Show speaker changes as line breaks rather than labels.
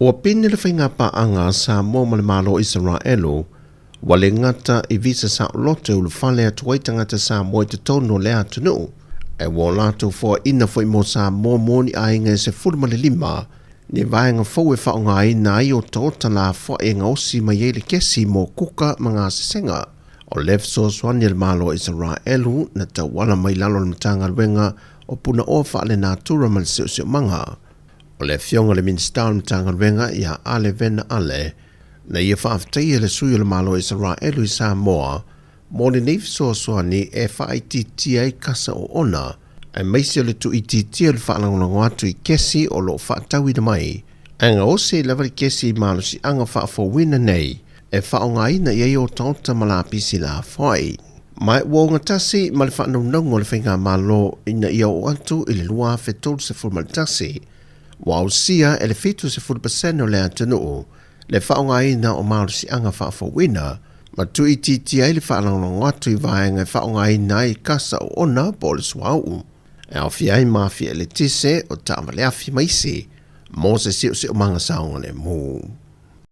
Ua pine le faigapaaga a Samoa ma le Malo o Isaraelu, ua le gata i visa saoloto e ulufale atu ai tagata Samoa i totonu o lea atunuu, ae ua o latou foaiina foi mo Samoa mo ni aiga e 15 ni vaega fou e faaaogaina ai otaota lafoai e gaosi mai ai le kesi mo kuka ma gasesega. O le fesoasoani a le Malo o Isaraelu na tauala mai lalo o le Matagaluega o Punaoa Faalenatura ma le Siosiomaga. O le afioga i le Minisita o le Matagaluega ia Ale Vena Ale, na ia faafetaia le sui o le Malo o Isaraelu i Samoa mo lenei fesoasoani e faaitiitia ai kasa oona, aemaise o le tuuitiitia o le faalagolago atu i kesi o lo o faatauina mai, ae gaosi ai lava le kesi i malosiaga faafouina nei e faaaogaina i ai otaota ma lapisi lafoai. Ma ua ogatasi ma le faanaunauga o le Faigamalo ina ia oo atu i le 2031, ua ausia e le 70% o le atunuu le faaaogaina o malosiaga faafouina, ma tuuitiitia ai le faalagolago atu i vaega e faaaogaina ai kasa oona po o le suauu, e aofia ai mafia eletise o taavaleafi ma isi, mo se siosiomaga saogalemu.